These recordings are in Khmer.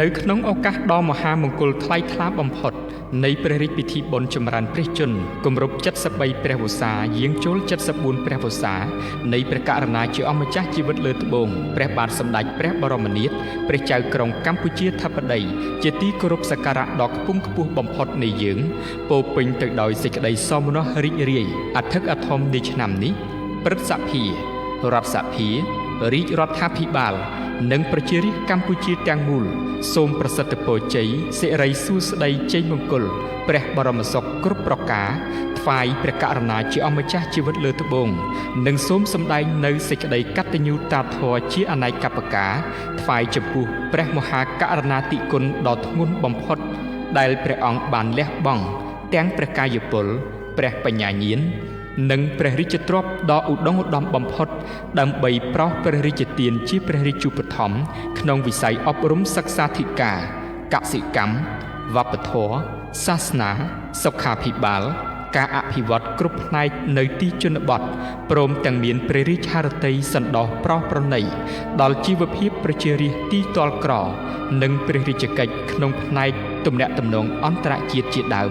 នៅក្នុងឱកាសដ៏មហាមង្គលថ្លៃថ្លាបំផុតនៃព្រះរាជពិធីបុណ្យចម្រើនព្រះជន្មគម្រប់73ព្រះវស្សាយាងចូល74ព្រះវស្សានៃព្រះករុណាជាអម្ចាស់ជីវិតលើត្បូងព្រះបាទសម្ដេចព្រះបរមនាថព្រះចៅក្រុងកម្ពុជាធិបតីជាទីគោរពសក្ការៈដ៏ខ្ពង់ខ្ពស់បំផុតនៃយើងពោពេញទៅដោយសេចក្តីសោមនស្សរីករាយអធិកអធមនៃឆ្នាំនេះព្រឹទ្ធសភារដ្ឋសភារាជរដ្ឋាភិបាលនិងប្រជារាស្ត្រកម្ពុជាទាំងមូលសូមប្រសិទ្ធពរជ័យសិរីសួស្តីជ័យមង្គលព្រះបរមសុខគ្រប់ប្រការថ្វាយព្រះករុណាជាអម្ចាស់ជីវិតលើត្បូងនិងសូមសម្ដែងនៅសេចក្តីកតញ្ញូតាធម៌ជាអនេកបការថ្វាយចំពោះព្រះមហាករុណាធិគុណដ៏ធ្ងន់បំផុតដែលព្រះអង្គបានលះបង់ទាំងព្រះកាយពលព្រះបញ្ញាញាណនិងព្រះរាជទ្រព្យដ៏ឧត្តមឧត្តមបំផុតដើម្បីប្រោសព្រះរាជទានជាព្រះរាជូបត្ថម្ភក្នុងវិស័យអប់រំសិក្សាធិការកសិកម្មវប្បធម៌សាសនាសុខាភិបាលការអភិវឌ្ឍគ្រប់ផ្នែកនៅទីជនបទព្រមទាំងមានព្រះរាជហឫទ័យសន្តោសប្រោសប្រណីដល់ជីវភាពប្រជារាស្ត្រទីទ័លក្រនិងព្រះរាជកិច្ចក្នុងផ្នែកទំនាក់ទំនងអន្តរជាតិជាដើម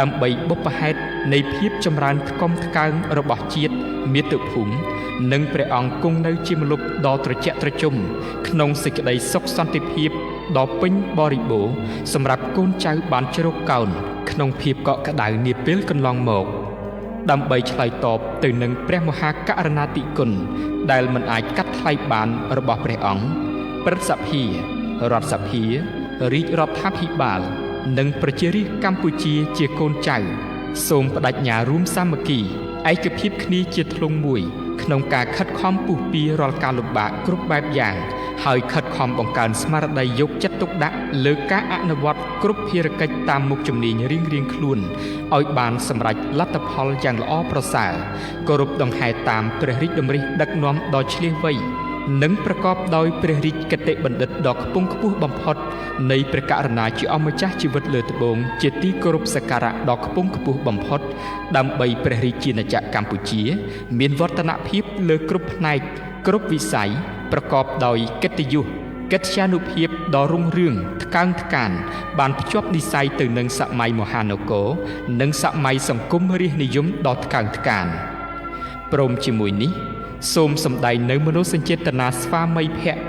ដើម្បីបុព្វហេតុនៃភាពចម្រើនថ្កុំថ្កើងរបស់ជាតិមាតុភូមិនិងព្រះអង្គគង់នៅជាម្លប់ដ៏ត្រជាក់ត្រជុំក្នុងសេចក្តីសុខសន្តិភាពដ៏ពេញបរិបូរណ៍សម្រាប់កូនចៅបានជ្រកកោនក្នុងភាពកក់ក្ដៅនាពេលកន្លងមកដើម្បីឆ្លើយតបទៅនឹងព្រះមហាករុណាធិគុណដែលមិនអាចកាត់ថ្លៃបានរបស់ព្រះអង្គព្រឹទ្ធសភារដ្ឋសភារាជរដ្ឋាភិបាលនិងប្រជារាស្ត្រកម្ពុជាជាកូនចៅសូមបដិញ្ញារួមសាមគ្គីឯកភាពគ្នាជាធ្លុងមួយក្នុងការខិតខំពុះពៀរាល់ការលំបាកគ្រប់បែបយ៉ាងហើយខិតខំបង្កើនស្មារតីយកចិត្តទុកដាក់លើការអនុវត្តគ្រប់ភារកិច្ចតាមមុខជំនាញរៀងៗខ្លួនឲ្យបានសម្រេចលទ្ធផលយ៉ាងល្អប្រសើរគោរពដង្ហែតាមព្រះរាជតម្រិះដឹកនាំដ៏ឈ្លាសវៃនិងប្រកបដោយព្រះរាជគតិបណ្ឌិតដ៏ខ្ពង់ខ្ពស់បំផុតនៃព្រះករុណាជាអម្ចាស់ជីវិតលើត្បូងជាទីគោរពសក្ការៈដ៏ខ្ពង់ខ្ពស់បំផុតដើម្បីព្រះរាជាណាចក្រកម្ពុជាមានវឌ្ឍនភាពលើគ្រប់ផ្នែកគ្រប់វិស័យប្រកបដោយកិត្តិយសកិត្យានុភាពដ៏រុងរឿងថ្កើងថ្កានបានភ្ជាប់និស្ស័យទៅនឹងសម័យមហានគរនិងសម័យសង្គមរាស្ត្រនិយមដ៏ថ្កើងថ្កានព្រមជាមួយនេះសូមសម្ដែងនៅមនោសញ្ចេតនាស្វាមីភក្តិ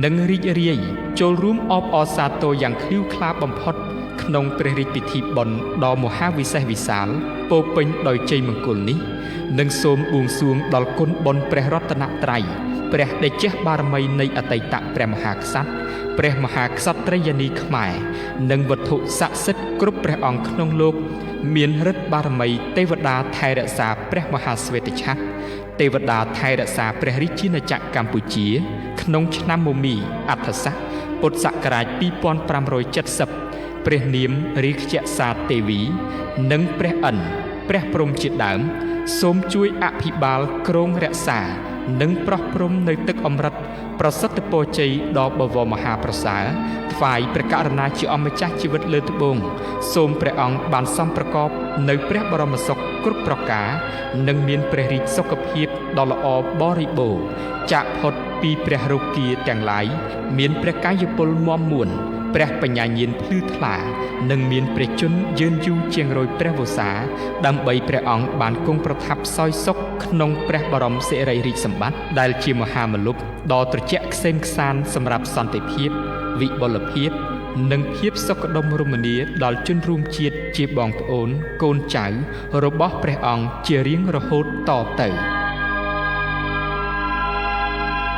និងរីករាយចូលរួមអបអរសាទរយ៉ាងឃ្លាវខ្លាបំផុតក្នុងព្រះរាជពិធីបុណ្យដ៏មហាវិសេសវិសាលពោពេញដោយជ័យមង្គលនេះនិងសូមបួងសួងដល់គុណបុណ្យព្រះរតនត្រ័យព្រះតេជះបារមីនៃអតីតព្រះមហាក្សត្រព្រះមហាក្សត្រិយានីខ្មែរនិងវត្ថុស័ក្តិសិទ្ធិគ្រប់ព្រះអង្គក្នុងលោកមានឫទ្ធិបារមីទេវតាថែរក្សាព្រះមហាស្វេតឆត្រទេវតាថែរក្សាព្រះរាជាណាចក្រកម្ពុជាក្នុងឆ្នាំមមីអដ្ឋស័កពុទ្ធសករាជ2570ព្រះនាមរាជសាទេវីនិងព្រះឥន្ទព្រះព្រហ្មជាដើមសូមជួយអភិបាលគ្រងរក្សានិងប្រោះព្រំនៅទឹកអម្រឹតប្រសិទ្ធពរជ័យដ៏បវរមហាប្រសើរថ្វាយព្រះករុណាជាអម្ចាស់ជីវិតលើត្បូងសូមព្រះអង្គបានសំប្រកបនៅព្រះបរមសុខគ្រប់ប្រការនិងមានព្រះរាជសុខភាពដ៏ល្អបរិបូរណ៍ចាកផុតពីព្រះរោគាទាំងឡាយមានព្រះកាយពលមាំមួនព្រះបញ្ញាញាណភ្លឺថ្លានិងមានព្រះជន្មយឺនយូរជាងរយព្រះវស្សាដើម្បីព្រះអង្គបានគង់ប្រថាប់សោយសុខក្នុងព្រះបរមសិរីរាជសម្បត្តិដែលជាមហាម្លប់ដ៏ត្រជាក់ក្សេមក្សាន្តសម្រាប់សន្តិភាពវិបុលភាពនិងភាពសុខដុមរមនាដល់ជនរួមជាតិជាបងប្អូនកូនចៅរបស់ព្រះអង្គជារៀងរហូតតទៅ។